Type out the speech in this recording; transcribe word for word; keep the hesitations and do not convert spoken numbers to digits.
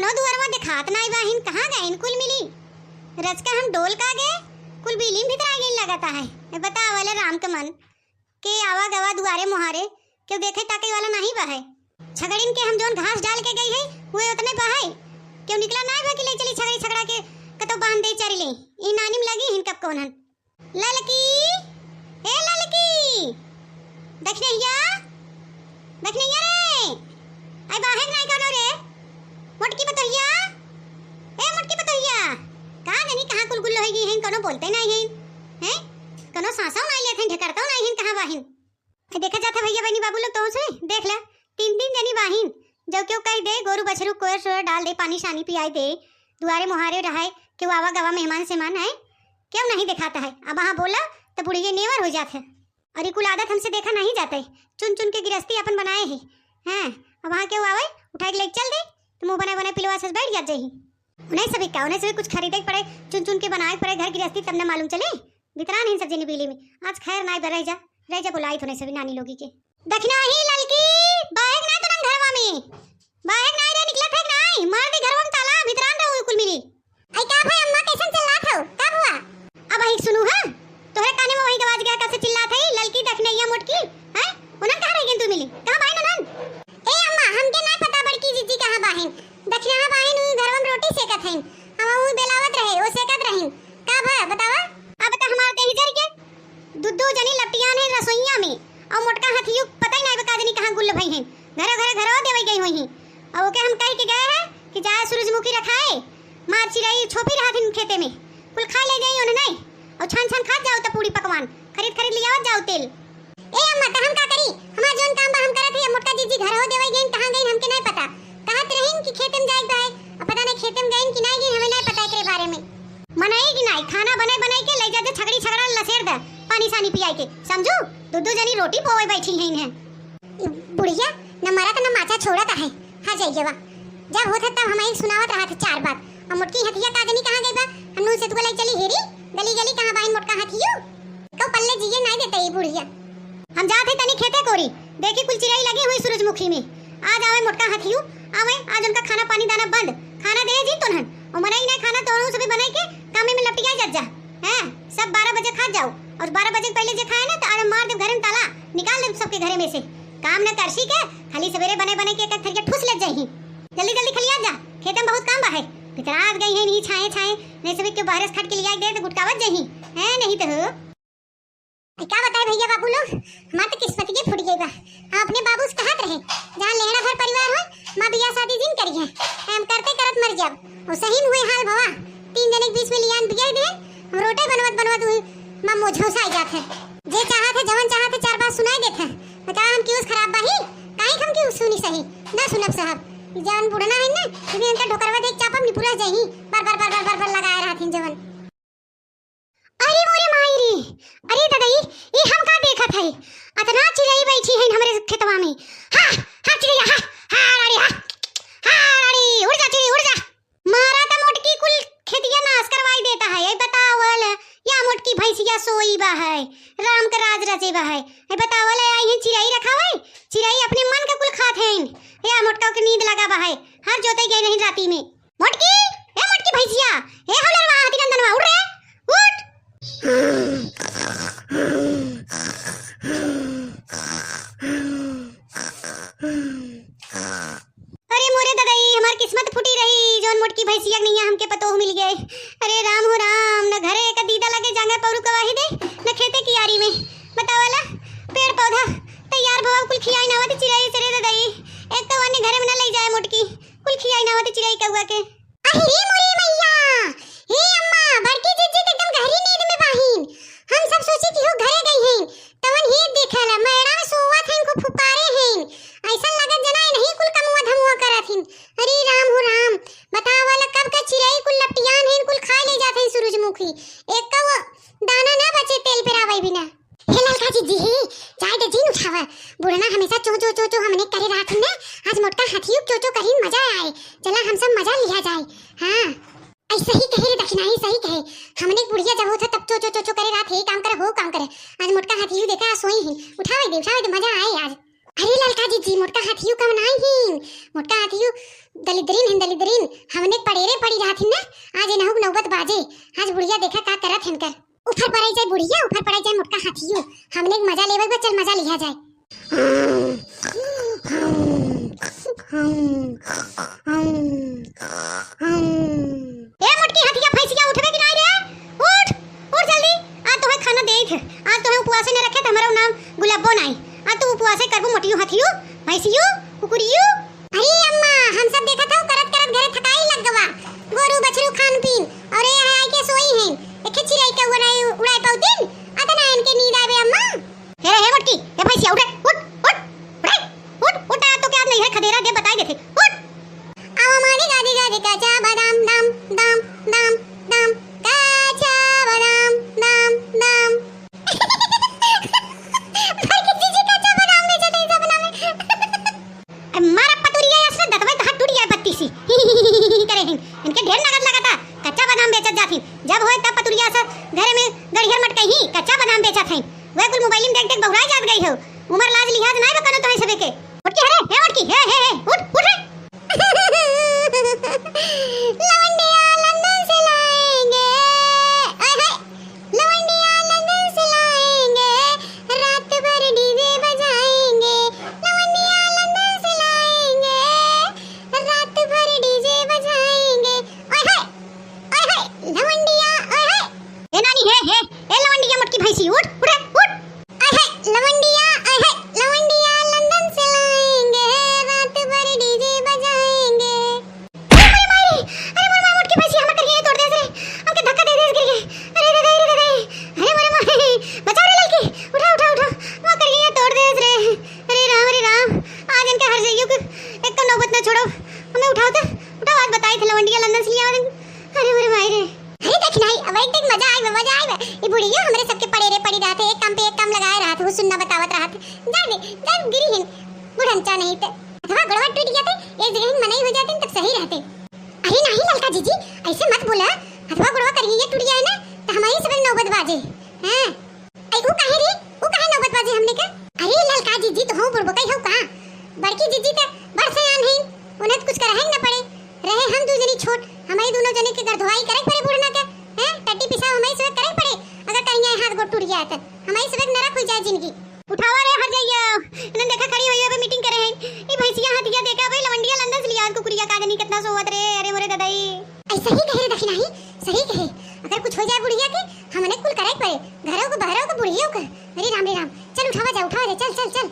और दुआरवा देखात नाई बाहिन, कहाँ गइन कुल मिली? रचका हम डोल का गए, कुल बिलिम भीतर आ गइन लगत आहे। ए बतावल राम के मन के आवा गवा दुआरे मुहारे, केहू देखे ताके वाला नाहीं बाहे। छगड़िन के हम जौन घास डाल के गई है, उहे उतने बाहे। केहू निकला नाई बा कि ले चली छगड़ी छगड़ा के कतौ बांध दे चरी ले। ई नानी में लगी हिन कब कौन हन। ललकी, ए ललकी, दखिनैया, दखिनैया रे, आई बाहेक नाई कौनो रे, मोटकी पतोहिया, ए मोटकी पतोहिया, का जानी कहाँ कुल गुल्ल होई गई हैं, कौनो बोलते नाई हैं, हैं? कौनो सांसो नाई लेत हैं, ढेकरतो नाई हैं, कहाँ बाहिन? ए, देखा जात है भैया बहनी बाबू लोग, तोहसे देख ले, तीन तीन जनी बाहिन, जब केहू कह दे, गोरू बछरू कोयर सोयर डाल दे, पानी शानी पियाई दे, दुआरे मुहारे रहे, केहू आवा गवा मेहमान सेमान है, केहू नहीं देखाता है। अब वहाँ बोला तो बुढ़िया नेवर हो जात है। और ये कुल आदत हमसे देखा नहीं जाता है, चुन चुन के गिरस्ती अपन बनाए है। हाँ, अब वहाँ केहू आवे, उठा के लेके चल दे, तो मुँह बनाए बनाए पिलवा से बैठ जात जाही। उन्हें सभी का, उन्हें सभी कुछ खरीदे के पड़े, चुन चुन के बनाए के पड़े, घर गिरस्ती तब न मालूम चले। बितरान है सब जनी बिली में। आज खैर नाई बा, रह जा, रह जा, बुलाई तो नहीं सभी नानी लोगी के। दखिना ही ललकी, बाहेक नाई तो नंग घरवा में। बाहेक नाई रे, निकलत है कि नाई? मार दे घरवा में ताला, बितरान रहो कुल मिली। आई का भाई अम्मा, कैसन चिल्लात हो? का हुआ? अब आई सुनू, हाँ? तोहरे काने में वही गवाज गया, कब से चिल्लात है, ललकी दखिनैया मोटकी, हैं? उन्हन कहाँ रह गइन तू मिली? कहाँ बाइन उन्हन? ए अम्मा, हमके नाई पता बड़की जीजी कहाँ बाहिन। दखिनहा बाहिन उ घरवा में रोटी सेकत हइन। हम उ बेलावत रहे, ओ सेकत रहिन। का भा, बतावा? अब त हमार देह जर के। दू दू जनी लपटियान है रसोइया में। और मोटका हथियू पता ही नाई बा का जनी कहाँ गुल्ल भई हैं। घरे घरे घरो देवई गई होई हैं। और ओके हम कह के गए हैं कि जाए सूरजमुखी रखाए। मार चिरई छोपी रहत हइन खेते में। कुल खा ले जाई उन्हें नाई। और छान छान खात जाओ त पूड़ी पकवान। खरीद खरीद लियावत जाओ तेल। ए अम्मा, त हम का करी? हमार जौन काम बा हम करत हई, अब मोटका जीजी घर हो देवई गइन, कहाँ गइन हमके नाई पता। कहत रहिन कि खेते में जाए के बा, अब पता नाई खेते में गइन कि नाई गइन, हमें नाई पता एकरे बारे में। मनई कि नाई, खाना बनाई बनाई के ले जा दे, छगड़ी छगड़ा लसेर दे, पानी सानी पियाई के, समझू? दू दू जनी रोटी बोवे बैठी हैं इन्हें। ई बुढ़िया न मरत न माचा छोड़त है। हाँ जाइए बा, जब होत है तब हमारी सुनावत रहत है चार बात। अब मोटकी हथिया का जनी कहाँ गई बा? हम नू से तुका ले चली हेरी, गली गली कहाँ बाइन मोटका हथियू? कौ पल्ले जिए नाई देते ई बुढ़िया। हम जात है तनी खेते कोरी, देखी कुल चिरई लगी हुई सूरजमुखी में। आज आवे मोटका हथियू, आवे आज उनका खाना पानी दाना बंद, खाना दे जी तुनहन। और मनई ना खाना तोहू सभी बनाई के कामे में लपटिया जत जा। हैं, सब बारह बजे खात जाओ और बारह बजे के पहले जे खाए ना तो आज मार देब घरे में ताला, निकाल देब सबके घरे में से। काम न करसी के, खाली सवेरे बने बने के एक एक थरिया ठूस लेत जाही। जल्दी जल्दी खलियात जा, खेते में बहुत काम बा है। भितरात गई है नहीं छाए छाए, नहीं सभी के बाहर से खट के लिया दे तो गुटकावत जाही। हैं, नहीं तो हो। ए, का बताए भैया बाबू लोग, हमार तो किस्मत के फूट गई बा। हम अपने बाबू से कहत रहे, जहाँ लेहड़ा भर परिवार हो, माँ बियाह शादी जिन करी है। हम करते करत मर जाब। और सही में हुए हाल भवा, तीन जने के बीच में लियान बिगाड़ दे। हम रोटे बनवत बनवत हुई माँ मोझो से आई जात है। जे चाहत है, जवन चाहत है, चार बात सुनाई देत है। बता हम क्यों खराब बाही, काहे हम क्यों सुनी सही, ना सुनब साहब। जवन बुढ़ना है ना, तुम्हें इनका ढोकरवा देख चापब निपुरा जाही, बार बार बार बार बार बार लगाए रहत हैं जवन। अरे मोरे माई रे, अरे ददई, ई हम का देखत है? अतना चिरई बैठी है हमरे खेतवा में। हा, हा चिरैया, हा, हा राड़ी, हा, हा राड़ी, उड़ जा चिरई, उड़ जा। मारा त मोटकी कुल खेतिया नाश करवाई देता है। ए बतावल, या मोटकी भैंसिया सोई बा है, राम के राज रचे बा है। ए बतावल, आई है चिरई रखावे, चिरई अपने मन के कुल खात हैं। या मोटका के नींद लगा बा है, हर जोते गए नहीं राती में। मोटकी, ए मोटकी भैंसिया, ए हलरवा, हतिनंदनवा, उठ रे, उठ। अरे मोरे ददई, हमार किस्मत फूटी रही, जौन मोटकी भैंसिया के नैया हमके पतोह मिल गए। अरे राम हो राम, न घरे एक दीदा लगे जांगर पौरू कवाही दे, न खेते कियारी में। बतावला, पेड़ पौधा तैयार भवा कुल खियाई नावत चिरई से रे ददई। एक तो अन्य घरे में न ले जाए मोटकी, कुल खियाई नावत चिरई कौआ के। अहि रे मोरी मैया, हे अम्मा, बड़की जिज्जी त एकदम गहरी नींद में बाहिन। हम सब सोची कि हो घरे गई हैं, तवन हे देखल, मैड़ा में सोवत हैं, खूब फुफकारे हैं। ऐसा लगत जना नहीं कुल कमुआ धमुआ करत हैं। अरे राम हो राम, बतावल कब का चिरई कुल लपटियान हैं, कुल खा ले जात हैं सूरजमुखी। एक का वो दाना ना बचे तेल पेरावे बिना। हे ललका जिज्जी, हे, जाए दे जिन उठावा। बुढ़ना हमेशा चो, चो, चो, चो हमने करे रहत है ना। आज मोटका हाथियों चो, चो करीन मजा आए। चला हम सब मजा लिया जाए। हाँ, ऐसे ही कहे रे दखिना, ही सही कहे। हमने बुढ़िया जब होत है तब चो, चो, चो, चो करे रहत है, काम करे, हो काम करे। आज मोटका हाथियों देखा, सोई है। उठावे दे, उठावे दे, मजा आए आज। अरे ललका जीजी, मोटका हाथियो कवन आई हिन? मोटका हाथियो दलिद्रीन हिन, दलिद्रीन। हमने पड़ेरे पड़ी रहत हिन ना, आज इनहू के नौबत बाजे। आज बुढ़िया देखा का करत हिन कर। उफर पड़ाई जाए बुढ़िया, उफर पड़ाई जाए मोटका हाथियो। हमने के मजा लेवे बा, चल मजा लिहा जाए। ए मोटकी हथिया भैंसिया, उठबे कि नाई रे? उठ, उठ जल्दी। आज तोहे खाना देई थे। आज तोहे उपवासे न रखे त हमरो नाम गुलाबो नाई। आज तू उपवासे करबू मोटियो हथियो, भैंसियो, कुकुरियो। अरे अम्मा, हम सब देखत हऊ करत करत घरे थकाई लग गवा। गोरू बछरू खान पीन और ये आई के सोई हैं। एखे चिड़ै के उड़ाई, उड़ाई पाउतीन। अतना इनके नींद आवे अम्मा। हे रे, हे मोटकी, हे भैंसिया, उठ रे, उठ, उठ, उठ रे, उठ, उठ, आ तो क्या नहीं है, खदेरा दे, बताई देथे, उठ। आवा मारी गादी गादी काचा बादाम, दाम, दाम, दाम, दाम, काचा बादाम, दाम, दाम। बड़की जीजी काचा बादाम बेचत है सपना में। अरे मारा पतुरिया, ऐसे दतवे तहां टूट जाए बत्ती सी। करे हैं, इनके ढेर नगद लगाता, कच्चा बादाम बेचत जाथिन। जब होए तब पतुरिया से घरे में गड़ियर मटकई ही, कच्चा बादाम बेचत हैं। वह कुल मोबाइल में देख देख बहुराई जात गई हो। उमर लाज लिहाज नाई बा कनो तोहई सबे के। उठ के हरे, हे उठ की, हे, हे, हे, उठ, उठ रे। लवंडिया लंदन से लाएंगे, आय हाय। लवंडिया लंदन से लाएंगे, रात भर डीजे बजाएंगे। लवंडिया लंदन से लाएंगे, रात भर डीजे बजाएंगे। ओए होए, ओए होए, लवंडिया, ओए होए। ए नानी, हे, हे, ए लवंडिया मोटकी भैंसी, उठ, उठ रे, उठ। ओए होए, लवंडिया, ओए होए, लवंडिया लंदन से लाएंगे, रात भर डीजे बजाएंगे। अरे मोरे माई रे, अरे मोरे माई, मोटकी भैंसी हमर करिया तोड़ देस रे, हमके धक्का दे देस, गिर गए। अरे दादा, अरे दादा, अरे मोरे माई, बचाओ रे ललकी, उठा, उठा, उठा, हमर करिया तोड़ देस रे। अरे राम, अरे राम, आज इनके हर जाइयो के एक नौबत ना छोड़ो, हमें उठाओ तो, उठाओ, आज बताई थे लवंडिया लंदन से लिया। अरे मोरे माई रे। अरे देख नाई, अब एक देख मजा आइबा, मजा आइबा। ई बुढ़ियो हमरे सबके पड़ेरे पड़ी रहत है, एक काम पे एक काम लगाए रहत है, वो सुनना बतावत रहत है। जा दे, जा गिरी हिन, बुढ़नचा नहीं ते। अथवा गोड़वा टूट जाते, एक जगह ही मनई हो जाते, तब सही रहते। अरे नाई ललका जीजी, ऐसे मत बोला, अथवा गोड़वा करिए टूट जाए ना, तो हमारी सब नौबत बाजे। हाँ। आई, ऊ काहे रे? ऊ काहे नौबत बाजे हमने के? अरे ललका जीजी, तो हूँ बुड़बकई हऊ का? बड़की जीजी त बड़ सयान हईन, उन्हें त कुछ करहे न पड़े। रहे हम दू जनी छोट, हमही दूनो जने के गरधोवाई करे पड़े बुढ़ना के, हैं? टट्टी पिसाब हमही सब करे पड़े। अगर कहीं हाथ गोड़ टूट जाए त हमही सब नरक हो जाए जिंदगी। उठावा रे हर जाइया, इन्हें देखा खड़ी होई, अबे मीटिंग करे हैं। ई भैंसिया हथिया देखा, अबे लवंडिया लंदन से लिया, कुकुरिया का जनी कितना सोवत रे। अरे मोरे ददाई। ऐसा ही कहे रे दखिनाही, सही कहे। अगर कुछ हो जाए बुढ़िया के, हमने कुल करे पड़े, घरों को, बहरों को, बुढ़ियों को। अरे राम रे राम, चल उठावा जा, उठावा जा, चल, चल, चल।